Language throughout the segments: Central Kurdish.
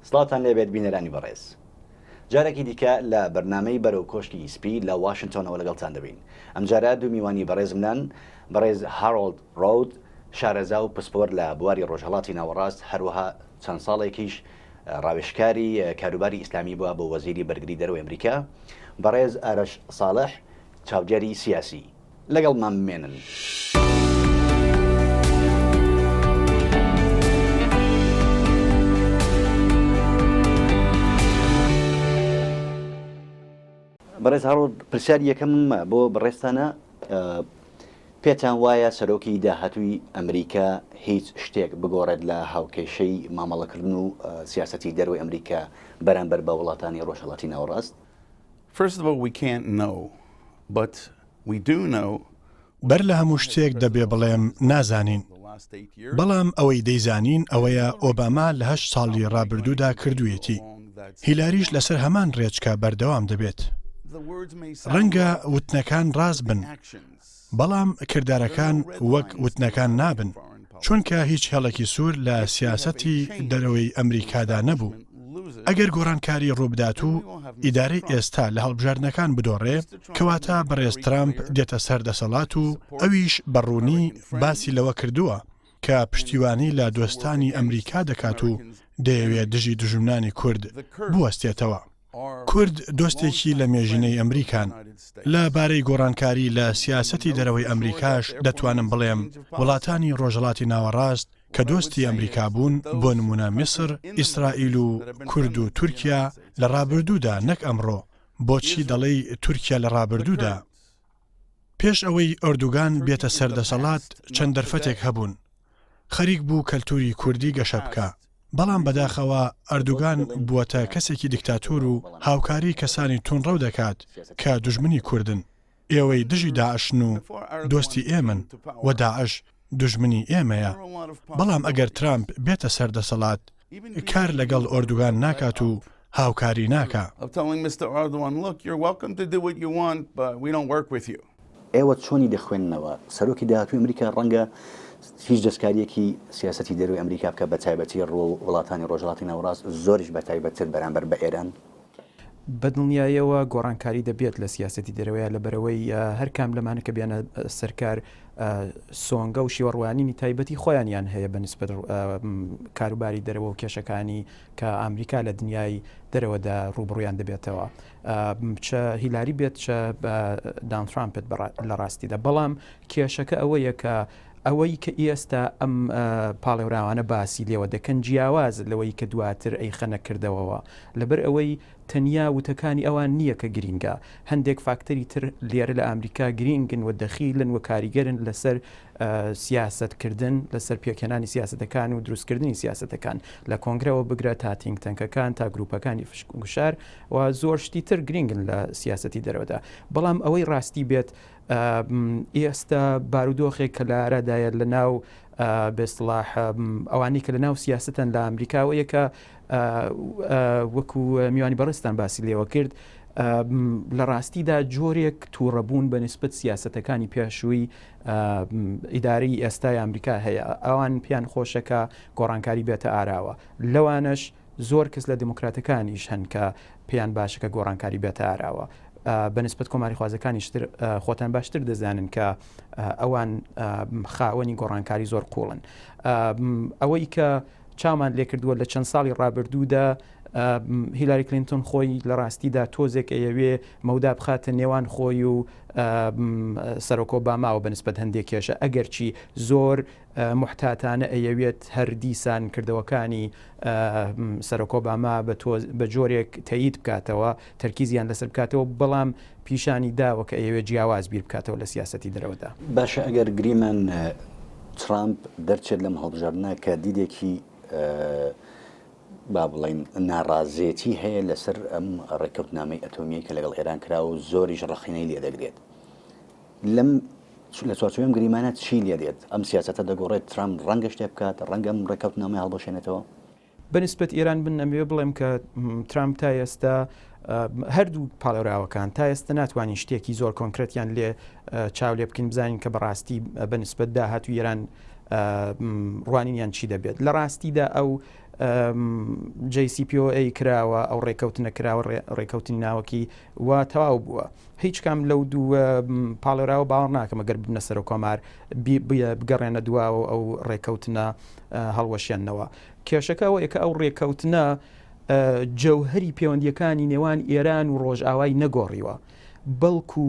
سڵاوتان لێبێت بینەرانی بەڕێز. جارێکی دیکە لە بەرنامەی بەرەو کۆشکی سپی لە واشنتۆنەوە لەگەڵتان دەبین. ئەمجارە دوو میوانی بەڕێزمنان، بەڕێز هارۆڵد ڕۆود، شارەزا و پسپۆر لە بواری ڕۆژهەڵاتی ناوەڕاست، هەروەها چەند ساڵێکیش ڕاوێژکاری کاروباری ئیسلامی بووە بۆ وەزیری بەرگری دەرەوەی ئەمریکا، بەڕێز ئارەش ساڵح، چاودێری سیاسی. لەگەڵمان بمێنن. بەڕێز هاڕۆڵد، پرسیاری یەکەمم بۆ بەڕێزتانە، پێتان وایە سەرۆکی داهاتووی ئەمریکا هیچ شتێک بگۆڕێت لە هاوکێشەی مامەڵەکردن و سیاسەتی دەرەوەی ئەمریکا بەرامبەر بە وڵاتانی ڕۆژهەڵاتی ناوەڕاست؟ First of all we can't know but we do know. بەر لە هەموو شتێک دەبێ بڵێم نازانین. بەڵام ئەوەی دەیزانین ئەوەیە ئۆباما لە هەشت ساڵی ڕابردوودا کردوویەتی. هیلاریش لەسەر هەمان ڕێچکە بەردەوام دەبێت. ڕەنگە وتنەکان ڕاست بن، بەڵام کردارەکان وەک وتنەکان نابن، چونکە هیچ هێڵێکی سوور لە سیاسەتی دەرەوەی ئەمریکادا نەبوو. ئەگەر گۆڕانکاری ڕووبدات و ئیدارەی ئێستا لە هەڵبژاردنەکان بدۆڕێ، کەواتە بەڕێز ترامپ دێتە سەر دەسەڵات و ئەویش بە ڕوونی باسی لەوە کردووە کە پشتیوانی لە دۆستانی ئەمریکا دەکات و دەیەوێت دژی دوژمنانی کورد بوەستێتەوە. کورد دۆستێکی لە مێژینەی ئەمریکان. لە بارەی گۆڕانکاری لە سیاسەتی دەرەوەی ئەمریکاش دەتوانم بڵێم وڵاتانی ڕۆژهەڵاتی ناوەڕاست کە دۆستی ئەمریکا بوون بۆ نموونە میسر، ئیسرائیل و کورد و تورکیا لە ڕابردوودا نەک ئەمڕۆ، بۆچی دەڵێی تورکیا لە ڕابردوودا؟ پێش ئەوەی ئۆردوگان بێتە سەر دەسەڵات چەند دەرفەتێک هەبوون. خەریک بوو کەلتوری کوردی گەشە بکا. بەڵام بەداخەوە ئەردوگان بووەتە کەسێکی دیکتاتۆر و هاوکاری کەسانی توندڕەو دەکات کە دوژمنی کوردن. ئێوەی دژی داعشن و دۆستی ئێمەن و داعش دوژمنی ئێمەیە. بەڵام ئەگەر ترامپ بێتە سەر دەسەڵات کار لەگەڵ ئۆردوگان ناکات و هاوکاری ناکا. ئێوە چۆنی دەخوێننەوە؟ سەرۆکی داهاتووی ئەمریکا ڕەنگە هیچ دەستکارییەکی سیاسەتی دەرەوەی ئەمریکا بکات، بەتایبەتی ڕووەو وڵاتانی ڕۆژهەڵاتی ناوەڕاست، زۆریش بەتایبەتتر بەرامبەر بە ئێران؟ بەدڵنیایەوە گۆڕانکاری دەبێت لە سیاسەتی دەرەوەیە لەبەرئەوەی هەر کام لەمانە کە بێنە سەرکار سۆنگە و شێوەڕوانینی تایبەتی خۆیانیان هەیە بە نسبەت کاروباری دەرەوە و کێشەکانی کە ئامریکا لە دنیای دەرەوەدا ڕووبڕوویان دەبێتەوە چ هیلاری بێت چ دان ترامپت لە ڕاستیدا بەڵام کێشەکە ئەوەیە کە ئەوەی کە ئێستا ئەم پاڵێوراوانە باسی لێوە دەکەن جیاواز لەوەی کە دواتر ئەیخەنە کردەوەوە لەبەر ئەوەی تەنیا وتەکانی ئەوان نییە کە گرینگە هەندێک فاکتەری تر لێرە لە ئامریکا گرینگن و دەخیلن و کاریگەرن لەسەر سیاسەتکردن لەسەر پێکهێنانی سیاسەتەکان و دروستکردنی سیاسەتەکان لە کۆنگرەوە بگرە تا think tank ەکان تا گروپەکانی گوشار و زۆر شتی تر گرینگن لە سیاسەتی دەرەوەدا بەڵام ئەوەی ڕاستی بێت ئێستا بارودۆخێک کە لە ئارادایە لە ناو بێستڵاح ئەوانەی کە لە ناو سیاستن لە ئەمریکاوە یەکە وەکو میوانی بەڕێزتان باسی لێوە کرد لە ڕاستیدا جۆرێک تووڕەبوون بە نسبەت سیاسەتەکانی پێشووی ئیدارەی ئێستای ئەمریکا هەیە ئەوان پێیان خۆشەکە گۆڕانکاری بێتە ئاراوە لەوانەش زۆر کەس لە دموکراتەکانیش هەن کە پێیان باشە کە گۆڕانکاری بێتە ئاراوە بە نسبەت کۆماریخوازەکانیشتر خۆتان باشتر دەزانن کە ئەوان خاوەنی گۆڕانکاری زۆر قوڵن ئەوەی کە چاومان لێکردووە لە چەند ساڵی ڕابردوودا هیلاری کلینتۆن خۆی لە ڕاستیدا تۆزێک ئەیەوێ مەودا بخاتە نێوان خۆی و سەرۆک ئۆباماوە بە نسبەت هەندێک کێشە ئەگەرچی زۆر موحتاتانە ئەیەوێت هەر دیسان کردەوەکانی سەرۆک ئۆباما بە جۆرێک تەیید بکاتەوە، تەرکیزیان لەسەر بکاتەوە، بەڵام پیشانی داوە کە ئەیەوێت جیاواز بیر بکاتەوە لە سیاسەتی دەرەوەدا. باشە ئەگەر گریمان ترامپ دەرچێت لەم هەڵبژاردنە کە دیدێکی با بڵێین ناڕازێتی هەیە لەسەر ئەم ڕێککەوتنامەی ئەتۆمیەی کە لەگەڵ ئێران کرا و زۆریش ڕەخنەی لێ دەگرێت لەم لە چوارچێوەی ئەم گریمانە چی لێ دێت؟ ئەم سیاسەتە دەگۆڕێت، ترامپ ڕەنگە شتێک بکات، ڕەنگە ئەم ڕێککەوتنامەیە هەڵبوەشێنێتەوە؟ بە نیسبەت ئێران من ئەمەوێ بڵێم کە ترامپ تا ئێستا هەردوو پاڵێوراوەکان تا ئێستا ناتوانین شتێکی زۆر کۆنکرێتیان لێ چاو لێ بکەین بزانین کە بەڕاستی بە نیسبەت داهاتوو ئێران ڕوانینیان چی دەبێت لە ڕاستیدا ئەو. JCPOA کراوە ئەو ڕێکەوتنە کراوە ڕێکەوتنی ناوەکی و تەواو بووە هیچ کام لەو دوو پاڵێراوە باوەڕ ناکەم ئەگەر ببنە سەرۆک کۆمار بگەڕێنە دواوە ئەو ڕێکەوتنە هەڵوەشێنەوە کێشەکە ئەوەیە کە ئەو ڕێکەوتنە جەوهری پەیوەندیەکانی نێوان ئێران و ڕۆژئاوای نەگۆڕیوە بەڵکو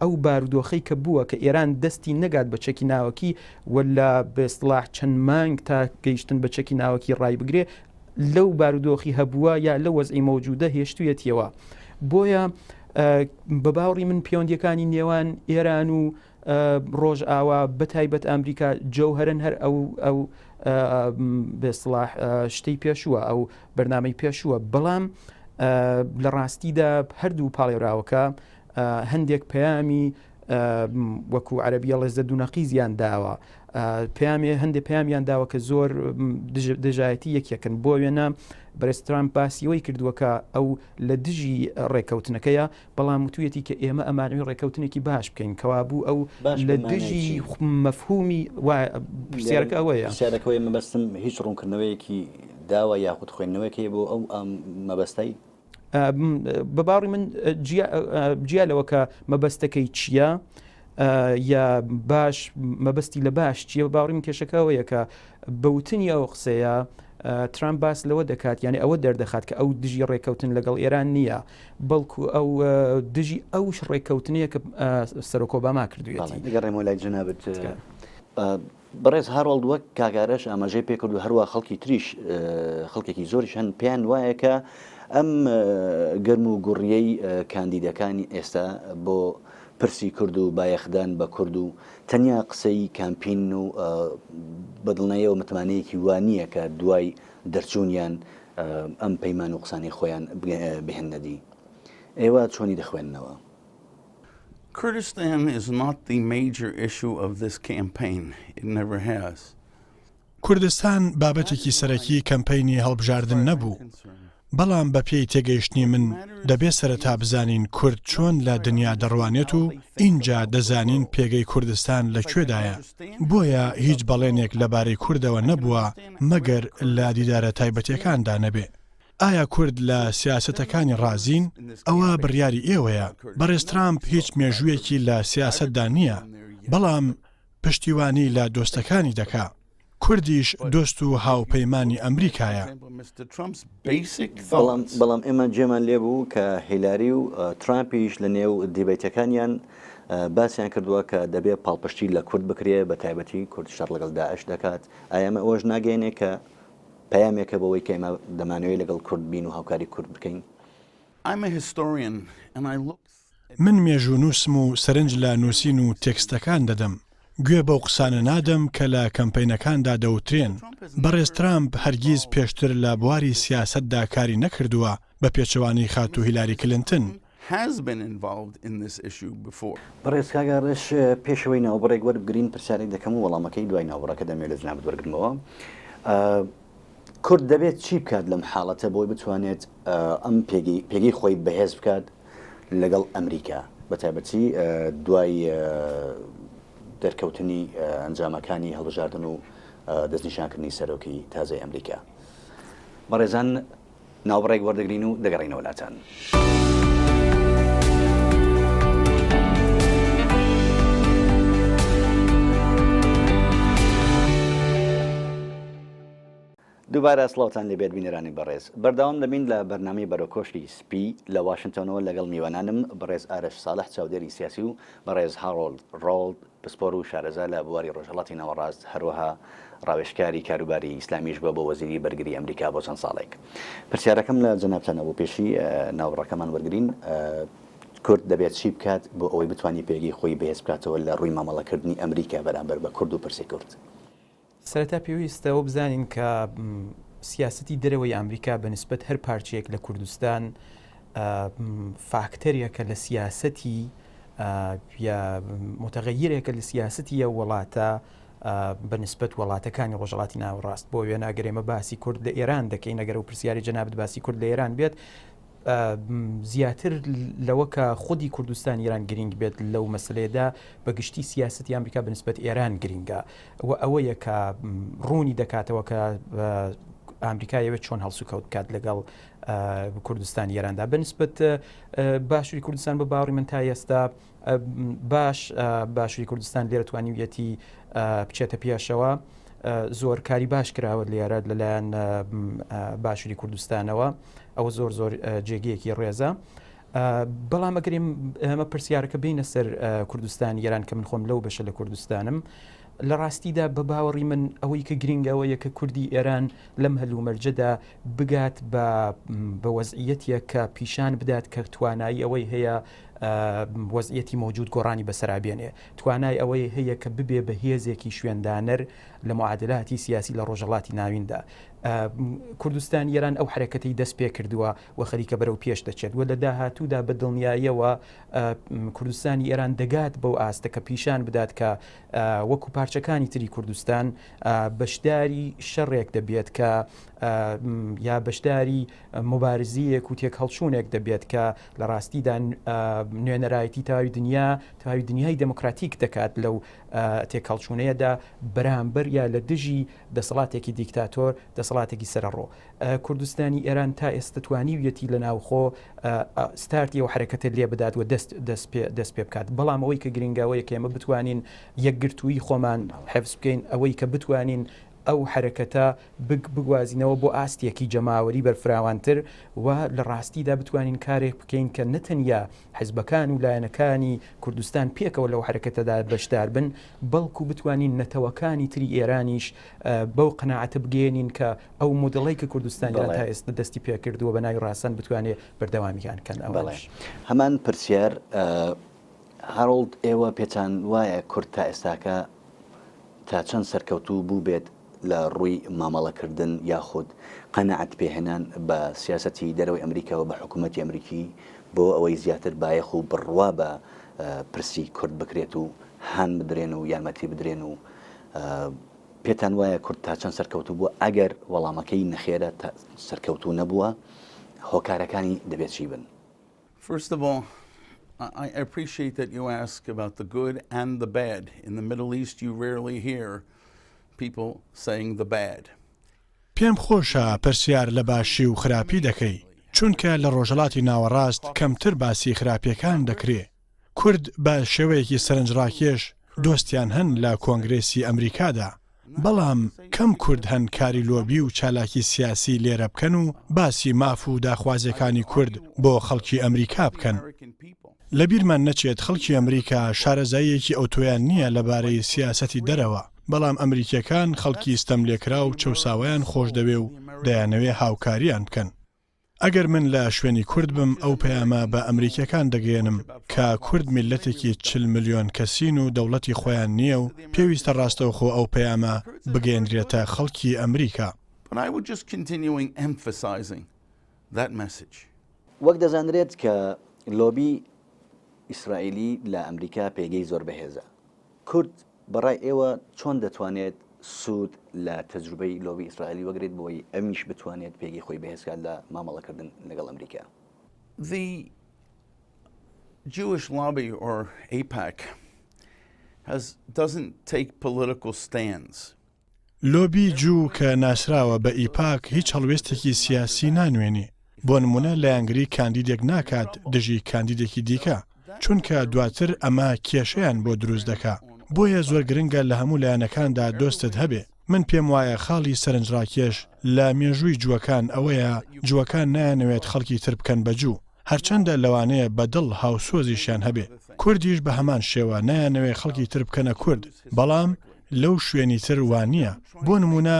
ئەو بارودۆخەی کە بووە کە ئێران دەستی نەگات بە چەکی ناوەکی و لە بێستڵاح چەند مانگ تا گەیشتن بە چەکی ناوەکی ڕایبگرێ لەو بارودۆخی هەبووە یا لە وەزعی مەوجودە هێشتویەتیەوە بۆیە بە باوەڕی من پەیوەندیەکانی نێوان ئێران و ڕۆژئاوا بە تایبەت ئەمریکا جەوهرن هەر ئەو ئەو بێسڵاح شتەی پێشووە ئەو بەرنامەی پێشووە بەڵام لە ڕاستیدا هەردوو پاڵێوراوەکە هەندێک پەیامی وەکو عەربیە ڵێزدە دوونەقیزیان داوە پامێ هەندێک پەیامیان داوە کە زۆر دژایەتی یەکێکن بۆ وێنە بەرێز ترامپ باسیەوەی کردووە کە ئەو لە دژی ڕێککەوتنەکەیە بەڵام وتویەتی کە ئێمە ئەمانەوەی ڕێککەوتنێکی باش بکەین کەوابوو ئەو لە دژی مەفهومی پرسیارەکە ئەوەیە پرسیارەکەەوەی مەبەستم هیچ ڕوونکردنەوەیەکی داوە یاخود خوێندنەوەیەک هەیە بۆ ئەو مەبەستەی؟ بە باوەڕی من جیا لەوە کە مەبەستەکەی چییە یا باش مەبەستی لە باش چییە بە باوەڕی من کێشەکە ئەوەیە کە بەوتنی ئەو قسەیە ترامپ باس لەوە دەکات یعنی ئەوە دەردەخات کە ئەو دژی ڕێککەوتن لەگەڵ ئێران نییە بەڵکو ئەو دژی ئەوش ڕێککەوتنەیە کە سەرۆک ئۆباما کردوویەتی. دەگەڕێمەوە لای جەنابت. بەڕێز هارۆڵد وەک کاک ئارەش ئاماژەی پێکرد و هەروا خەڵکی تریش خەڵکێکی زۆریش هەن پێیان وایە کە ئەم گەرم و گوڕیەی کاندیدەکانی ئێستا بۆ پرسی کورد و بایەخدان بە کورد و تەنیا قسەی کامپین و بەدڵنیایەوە متمانەیەکی وا نییە کە دوای دەرچوونیان ئەم پەیمان و قسانەی خۆیان بهێننە دی. ئێوە چۆنی دەخوێننەوە؟ Kurdistan is not the major issue of this campaign. It never has. کوردستان بابەتێکی سەرەکی کەمپەینی هەڵبژاردن نەبوو، بەڵام بە پێی تێگەیشتنی من دەبێ سەرەتا بزانین کورد چۆن لە دنیا دەڕوانێت و ئینجا دەزانین پێگەی کوردستان لە کوێدایە، بۆیە هیچ بەڵێنێک لەبارەی کوردەوە نەبووە مەگەر لە دیدارە تایبەتیەکاندا نەبێ. ئایا کورد لە سیاسەتەکانی ڕازین؟ ئەوە بڕیاری ئێوەیە. بەڕێز ترامپ هیچ مێژوویەکی لە سیاسەتدا نییە، بەڵام پشتیوانی لە دۆستەکانی دەکا. کوردیش دۆست و هاوپەیمانی ئەمریکایە. بەڵام ئێمە گوێمان لێبوو کە هیلاری و ترامپیش لە نێو دیبەیتەکانیان باسیان کردووە کە دەبێ پاڵپشتی لە کورد بکرێ، بە تایبەتی کورد شەڕ لەگەڵ داعش دەکات. ئایا ئەمە ئەوەش ناگەیەنێ کە پەیامێکە بەوەی کە ئێمە دەمانەوێت لەگەڵ کورد بین و هاوکاری کورد بکەین؟ من مێژوونووسم و سەرنج لە نووسین و تێکستەکان دەدەم. گوێ بەو قسانە نادەم کە لە کەمپەینەکاندا دەوترێن. بەڕێز ترامپ هەرگیز پێشتر لە بواری سیاسەتدا کاری نەکردووە، بە پێچەوانەی خاتوو هیلاری کلنتن. has been involved in this issue before. بەڕێز کاک ئارەش پێش ئەوەی ناوبڕێک وەربگرین پرسیارێک دەکەم و وەڵامەکەی دوای ناوبڕەکە دەمەوێت لە جەنابت وەرگرمەوە. کورد دەبێت چی بکات لەم حاڵەتە بۆی بتوانێت ئەم پێگەی خۆی بەهێز بکات لەگەڵ ئەمریکا بە تایبەتی دوای دەرکەوتنی ئەنجامەکانی هەڵبژاردن و دەستنیشانکردنی سەرۆکی تازەی ئەمریکا؟ بەڕێزان ناوبڕێک وەردەگرین و دەگەڕێینەوە لاتان. دووبارە سڵاوتان لێبێت بینەرانی بەڕێز بەردەوام دەبین لە بەرنامەی بەرەو کۆشکی سپی لە واشنتۆنەوە لەگەڵ میوانانم بەڕێز ئارەش ساڵح چاودێری سیاسی و بەڕێز هاڕۆڵد ڕۆڵد پسپۆر و شارەزا لە بواری ڕۆژهەڵاتی ناوەڕاست، هەروەها ڕاوێژکاری کاروباری ئیسلامیش بووە بۆ وەزیری بەرگری ئەمریکا بۆ چەند ساڵێک. پرسیارەکەم لە جەنابتان ئەبوو پێشی ناوبڕەکەمان وەرگرین، کورد دەبێت چی بکات بۆ ئەوەی بتوانی پێگەی خۆی بەهێز بکاتەوە لە ڕووی مامەڵەکردنی ئەمریکا بەرامبەر بە کورد و پرسی کورد؟ سەرەتا پێویستە ئەوە بزانین کە سیاسەتی دەرەوەی ئەمریکا بە نسبەت هەر پارچەیەک لە کوردستان فاکتەرێکە لە سیاسەتی یا متغیرێکە لە سیاسەتی ئەو وڵاتە بە نسبەت وڵاتەکانی ڕۆژهەڵاتی ناوەڕاست بۆ وێنە ئەگەر ئێمە باسی کورد لە ئێران دەکەین ئەگەر و پرسیاری جەنابت باسی کورد لە ئێران بێت زیاتر لەوە کە خودی کوردستان ئێران گرینگ بێت لەو مەسلەیەدا بە گشتی سیاسەتی ئەمریکا بە نسبەت ئێران گرینگە و ئەوەیە کە ڕوونی دەکاتەوە کە. ئامریکا یەوێت چۆن هەڵسوکەوت بکات لەگەڵ کوردستانی ئێراندا بەنسبەت باشووری کوردستان بە باوەڕی من تا ئێستا باش باشووری کوردستان لێرە توانیویەتی بچێتە پێشەوە زۆر کاری باش کراوە لێرە لەلایەن باشووری کوردستانەوە ئەوە زۆر زۆر جێگەیەکی ڕێزە. بەڵام ئەگەر ئێمە پرسیارەکە بینە سەر کوردستانی ئێران کە من خۆم لەو بەشە لە کوردستانم لە ڕاستیدا بە باوەڕی من ئەوەی کە گرنگەوەیە کە کوردی ئێران لەم هەلومەرجەدا بگات بە بە وەزعیەتێک کە پیشان بدات کە توانایی ئەوەی هەیە وەزعیەتی مەوجود گۆڕانی بەسەرا بێنێ توانای ئەوەی هەیە کە ببێ بە هێزێکی شوێندانەر لە معادلاتی سیاسی لە ڕۆژهەڵاتی ناویندا کوردستان ئێران ئەو حرەکەتی دەست پێ کردووە و خەریکە بەرەو پێش دەچێت و لە داهاتوودا بە دڵنیاییەوە کوردستانی ئێران دەگات بەو ئاستە کە پیشان بدات کە وەکو پارچەکانی تری کوردستان بەشداری شەڕێک دەبێت کە یا بەشداری موبارزیەک و تێکهەڵچوونێک دەبێت کە لە ڕاستیدا نوێنەرایەتی تەواوی دنیا تەواوی دنیای دێموکراتیک دەکات لەو تێکهەڵچوونەیەدا بەرامبەر یا لە دژی دەسەڵاتێکی دیکتاتۆر دەسەڵاتێکی سەرەڕۆ کوردستانی ئێران تا ئێستا توانیویەتی لە ناوخۆ ستارتی ئەو حرەکەتە لێ بدات و دەست دەست پێ بکات بەڵام ئەوەی کە گرنگە ئەوەیە کە ئێمە بتوانین یەکگرتوویی خۆمان حفز بکەین ئەوەی کە بتوانین ئەو حرەکەتە بگوازینەوە بۆ ئاستێکی جەماوەری بەرفراوانتر و لە ڕاستیدا بتوانین کارێک بکەین کە نەتەنیا حزبەکان و لایەنەکانی کوردستان پێکەوە لەو حرەکەتەدا بەشدار بن بەڵکو بتوانین نەتەوەکانی تری ئێرانیش بەو قەناعەتە بگەیەنین کە ئەو مۆدڵەی کە کوردستان ئێران تا ئێستا دەستی پێکردووە بە ناوی ڕاسان بتوانێ بەردەوامیان کەن ئەوانیش. هەمان پرسیار هارۆڵد ئێوە پێتان وایە کورد تا ئێستاکە تا چەند سەرکەوتوو بووبێت لە ڕووی مامەڵەکردن یاخود قەناعەت پێهێنان بە سیاسەتی دەرەوەی ئەمریکا و بە حکوومەتی ئەمریکی بۆ ئەوەی زیاتر بایەخ و بڕوا بە پرسی کورد بکرێت و هان بدرێن و یارمەتی بدرێن و پێتان وایە کورد تا چەند سەرکەوتوو بووە؟ ئەگەر وەڵامەکەی نەخێرە سەرکەوتوو نەبووە، هۆکارەکانی دەبێت چی بن؟ First of all, I appreciate that you ask about the good and the bad. In the Middle East you rarely hear people saying the bad. پێم خۆشە پرسیار لە باشی و خراپی دەکەی، چونکە لە ڕۆژهەڵاتی ناوەڕاست کەمتر باسی خراپیەکان دەکرێ. کورد بە شێوەیەکی سەرنجڕاکێش دۆستیان هەن لە کۆنگرێسی ئەمریکادا، بەڵام کەم کورد هەن کاری لۆبی و چالاکی سیاسی لێرە بکەن و باسی ماف و داخوازیەکانی کورد بۆ خەڵکی ئەمریکا بکەن. لەبیرمان نەچێت خەڵکی ئەمریکا شارەزاییەکی ئەوتۆیان نییە لەبارەی سیاسەتی دەرەوە، بەڵام ئەمریکیەکان خەڵکی ستەملێکراو و چەوساوەیان خۆشدەوێ و دەیانەوێ هاوکاریان بکەن. ئەگەر من لە شوێنی کورد بم ئەو پەیامە بە ئەمریکیەکان دەگەیەنم کە کورد میللەتێکی 40 ملیۆن کەسین و دەوڵەتی خۆیان نییە و پێویستە ڕاستەوخۆ ئەو پەیامە بگەیەنرێتە خەڵکی ئەمریکا. وەک دەزانرێت کە لۆبی ئیسرائیلی لە ئەمریکا پێگەی زۆر بەهێزە. کورد بە ڕای ئێوە چۆن دەتوانێت سوود لە تەجروبەی لۆبی ئیسرائیلی وەگرێت بۆی ئەویش بتوانێت پێگەی خۆی بەهێز کات لە مامەڵەکردن لەگەڵ ئەمریکا؟ The Jewish lobby or AIPAC has doesn't take political stands. لۆبی جوو کە ناسراوە بە ئیپاک هیچ هەڵوێستێکی سیاسی نانوێنی، بۆ نموونە لایەنگری کاندیدێک ناکات دژی کاندیدێکی دیکە، چونکە دواتر ئەمە کێشەیان بۆ دروست دەکا. بۆیە زۆر گرنگە لە هەموو لایەنەکاندا دۆستت هەبێ. من پێم وایە خاڵی سەرنجڕاکێش لە مێژووی جووەکان ئەوەیە جووەکان نایانەوێت خەڵکی تر بکەن بە جوو. هەرچەندە لەوانەیە بە دڵ هاوسۆزیشیان هەبێ. کوردیش بە هەمان شێوە نایانەوێ خەڵکی تر بکەنە کورد، بەڵام لەو شوێنی تر وا نییە. بۆ نموونە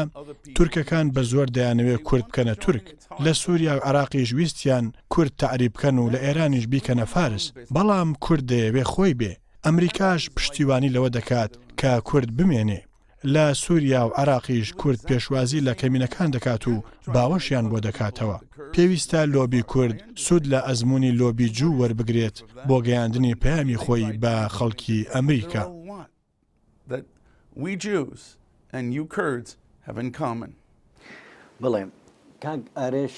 تورکەکان بە زۆر دەیانەوێ کورد بکەنە تورک. لە سووریا و عێراقیش ویستیان کورد تەعریب بکەن و لە ئێرانیش بیکەنە فارس. بەڵام کورد دەیەوێ خۆی بێ. ئەمریکاش پشتیوانی لەوە دەکات کە کورد بمێنێ. لە سوریا و عێراقیش کورد پێشوازی لە کەمینەکان دەکات و باوەشیان بۆ دەکاتەوە. پێویستە لۆبی کورد سوود لە ئەزموونی لۆبی جوو وەربگرێت بۆ گەیاندنی پەیامی خۆی بە خەڵکی ئەمریکا. بەڵێ کاک ئارێش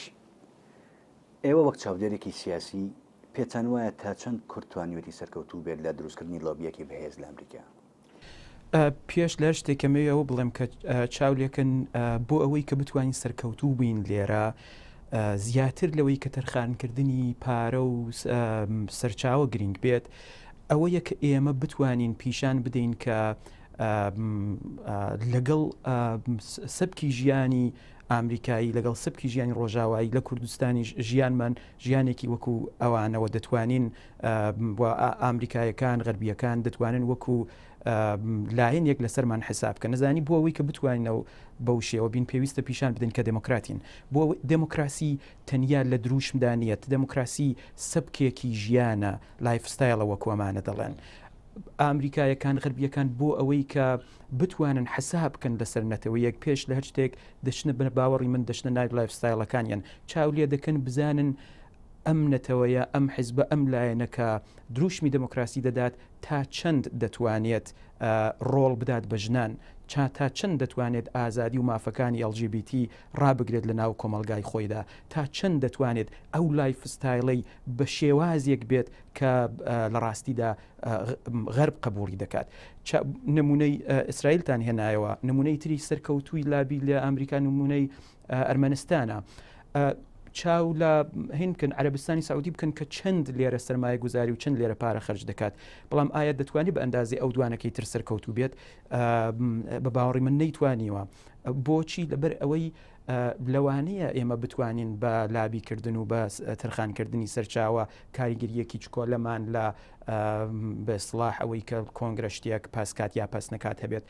ئێوە وەک چاودێرێکی سیاسی پێتان وایە تا چەند کورد توانیوێتی سەرکەوتوو بێت لە دروستکردنی لۆبییەکی بەهێز لە ئەمریکا؟ پێش لە هەر شتێک کەمەوێ ئەوە بڵێم کە چاولێکن بۆ ئەوەی کە بتوانین سەرکەوتوو بین لێرە زیاتر لەوەی کە تەرخانکردنی پارە و سەرچاوە گرنگ بێت ئەوەیە کە ئێمە بتوانین پیشان بدەین کە لەگەڵ سەبکی ژیانی ئامریکایی لەگەڵ سەبکی ژیانی ڕۆژاوایی لە کوردستانیش ژیانمان ژیانێکی وەکو ئەوانەوە دەتوانین ئامریکایەکان غەربیەکان دەتوانن وەکو لایەنێک لەسەرمان حساب بکەن نەزانی بۆ ئەوەی کە بتوانینەوە بەو شێوە بین پێویستە پیشان بدەین کە دێموکراتین بۆ دێموکراسی تەنیا لە دروشمدا نییە دێموکراسی سەبکێکی ژیانە lifestyle ە وەکو ئەمانە دەڵێن ئامریکایەکان غەربیەکان بۆ ئەوەی کە بتوانن حساب بکەن لەسەر نەتەوەیەک پێش لە هەر شتێک دەچنە بە باوەڕی من دەچنە ناو lifestyle ەکانیان چاو لێ دەکەن بزانن ئەم نەتەوەیە ئەم حزبە ئەم لایەنە کە دروشمی دێموکراسی دەدات تا چەند دەتوانێت ڕۆڵ بدات بە ژنان، چا تا چەند دەتوانێت ئازادی و مافەکانی LGBT ڕابگرێت لە ناو کۆمەڵگای خۆیدا، تا چەند دەتوانێت ئەو lifestyle ەی بە شێوازێک بێت کە لە ڕاستیدا غەرب قبوڵی دەکات. نمونەی ئیسرائیلتان هێنایەوە، نمونەی تری سەرکەوتووی لابی لە ئەمریکا نمونەی ئەرمەنستانە. چاو لە هین بکەن عەرەبستانی سعودی بکەن کە چەند لێرە سەرمایە گوزاری و چەند لێرە پارە خەرج دەکات بەڵام ئایا دەتوانێت بە ئەندازەی ئەو دوانەکەی تر سەرکەوتوو بێت بە باوەڕی من نەیتوانیوە بۆچی لەبەر ئەوەی لەوانەیە ئێمە بتوانین بە لابیکردن و بە تەرخانکردنی سەرچاوە کاریگەریەکی چکۆلەمان لە بە سڵاح ئەوەی کە کۆنگرە شتێک پاسکات یا پاس نەکات هەبێت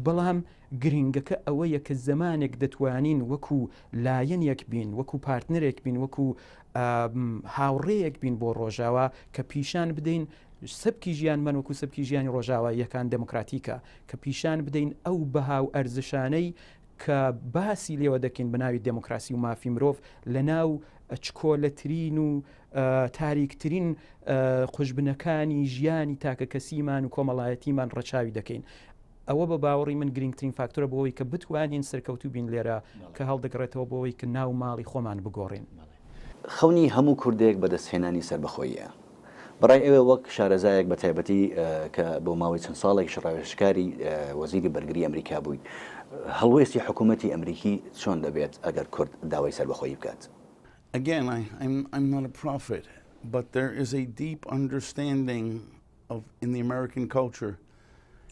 بەڵام گرنگەکە ئەوەیە کە زەمانێک دەتوانین وەکو لایەنێک بین، وەکو پارتنەرێک بین، وەکو هاوڕێیەک بین بۆ ڕۆژاوا کە پیشان بدەین سەبکی ژیانمان وەکو سەبکی ژیانی ڕۆژاواییەکان دێموکراتیکە، کە پیشان بدەین ئەو بەها و ئەرزشانەی کە باسی لێوە دەکەین بە ناوی دێموکراسی و مافی مرۆڤ لە ناو چکۆلەترین و تاریکترین قوژبنەکانی ژیانی تاکەکەسیمان و کۆمەڵایەتیمان ڕەچاوی دەکەین. ئەوە بە باوەڕی من گرینگترین فاکتۆرە بۆ ئەوەی کە بتوانین سەرکەوتوو بین لێرە کە هەڵدەگەڕێتەوە بۆ ئەوەی کە ناو ماڵی خۆمان بگۆڕین. خەونی هەموو کوردێک بەدەستهێنانی سەربەخۆییە. بەڕای ئێوە وەک شارەزایەک بە تایبەتی کە بۆ ماوەی چەند ساڵێکیش ڕاوێژکاری وەزیری بەرگری ئەمریکا بوویت، هەڵوێستی حکوومەتی ئەمریکی چۆن دەبێت ئەگەر کورد داوای سەربەخۆیی بکات؟ Again, I, I'm, I'm not a prophet, but there is a deep understanding of in the American culture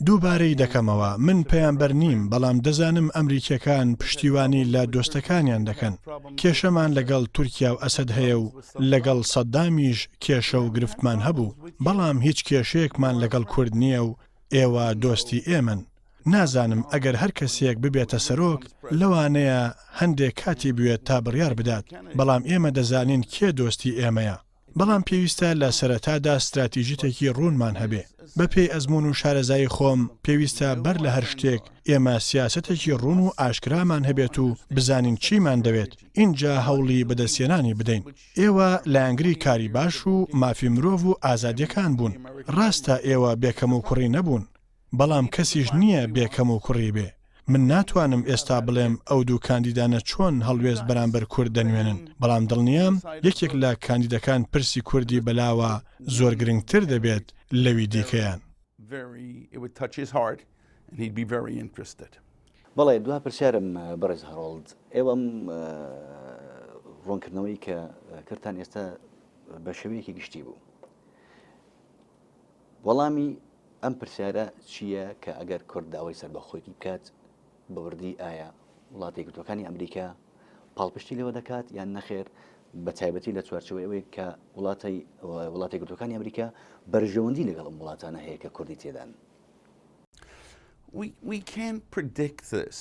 دووبارەی دەکەمەوە، من پەیامبەر نیم، بەڵام دەزانم ئەمریکییەکان پشتیوانی لە دۆستەکانیان دەکەن. کێشەمان لەگەڵ تورکیا و ئەسەد هەیە و لەگەڵ سەدامیش کێشە و گرفتمان هەبوو، بەڵام هیچ کێشەیەکمان لەگەڵ کورد نییە و ئێوە دۆستی ئێمەن. نازانم ئەگەر هەر کەسێک ببێتە سەرۆک، لەوانەیە هەندێک کاتی بوێت تا بڕیار بدات، بەڵام ئێمە دەزانین کێ دۆستی ئێمەیە. بەڵام پێویستە لە سەرەتادا ستراتیژیتێکی ڕوونمان هەبێ. بە پێی ئەزموون و شارەزایی خۆم، پێویستە بەر لە هەر شتێک ئێمە سیاسەتێکی ڕوون و ئاشکرامان هەبێت و بزانین چیمان دەوێت، ئینجا هەوڵی بەدەستهێنانی بدەین. ئێوە لایەنگری کاری باش و مافی مرۆڤ و ئازادییەکان بوون. ڕاستە ئێوە بێ کەموکوڕی نەبوون، بەڵام کەسیش نییە بێ کەموکوڕی بێ. من ناتوانم ئێستا بڵێم ئەو دوو کاندیدانە چۆن هەڵوێست بەرامبەر کورد دەنوێنن، بەڵام دڵنیام یەکێک لە کاندیدەکان پرسی کوردی بەلاوە زۆر گرنگتر دەبێت لەوی دیکەیان. بەڵێ دوا پرسیارم بەڕێز هارۆڵد، ئێوە ئەم ڕوونکردنەوەی کە کردتان ئێستا بە شێوەیەکی گشتی بوو، وەڵامی ئەم پرسیارە چییە کە ئەگەر کورد داوای سەربەخۆیی بکات بە وردی ئایا وڵاتە یەکگرتووەکانی ئەمریکا پاڵپشتی لێوە دەکات یان نەخێر بە تایبەتی لە چوارچێوەی ئەوەی کە وڵاتی وڵاتە یەکگرتووەکانی ئەمریکا بەرژەوەندی لەگەڵ ئەم وڵاتانە هەیە کە کوردی تێدان. We, we can't predict this.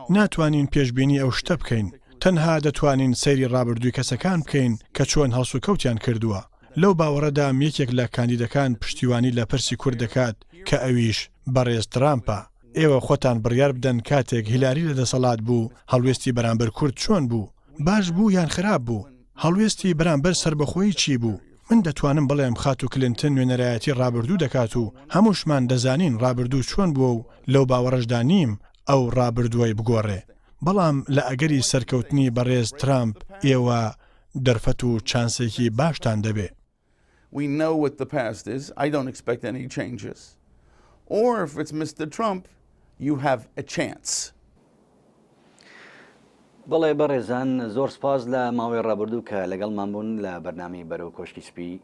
ناتوانین پێشبینی ئەو شتە بکەین، تەنها دەتوانین سەیری ڕابردووی کەسەکان بکەین کە چۆن هەڵسوکەوتیان کردووە. لەو باوەڕەدام یەکێک لە کاندیدەکان پشتیوانی لە پرسی کورد دەکات کە ئەویش بەڕێز ترامپە. ئێوە خۆتان بڕیار بدەن کاتێک هیلاری لە دەسەڵات بوو هەڵوێستی بەرامبەر کورد چۆن بوو؟ باش بوو یان خراپ بوو؟ هەڵوێستی بەرامبەر سەربەخۆیی چی بوو؟ من دەتوانم بڵێم خاتوو کلنتن نوێنەرایەتی ڕابردوو دەکات و هەمووشمان دەزانین ڕابردوو چۆن بووە و لەو باوەڕەشدا نیم ئەو ڕابردووەی بگۆڕێ. بەڵام لە ئەگەری سەرکەوتنی بەڕێز ترامپ ئێوە دەرفەت و چانسێکی باشتان دەبێ. We know what the past is. I don't expect any changes. Or if it's Mr. Trump, you have a chance. بەڵێ بەڕێزان زۆر سپاس لە ماوەی ڕابردوو کە لەگەڵمان بوون لە بەرنامەی بەرەو کۆشکی سپی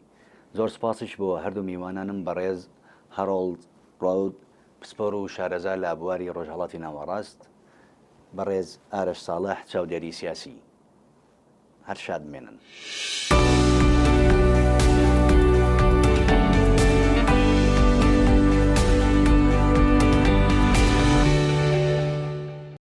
زۆر سپاسیش بۆ هەردوو میوانانم بەڕێز هەرۆڵد ڕۆود پسپۆر و شارەزا لە بواری ڕۆژهەڵاتی ناوەڕاست بەڕێز ئارەش ساڵح چاودێری سیاسی هەر شاد بمێنن.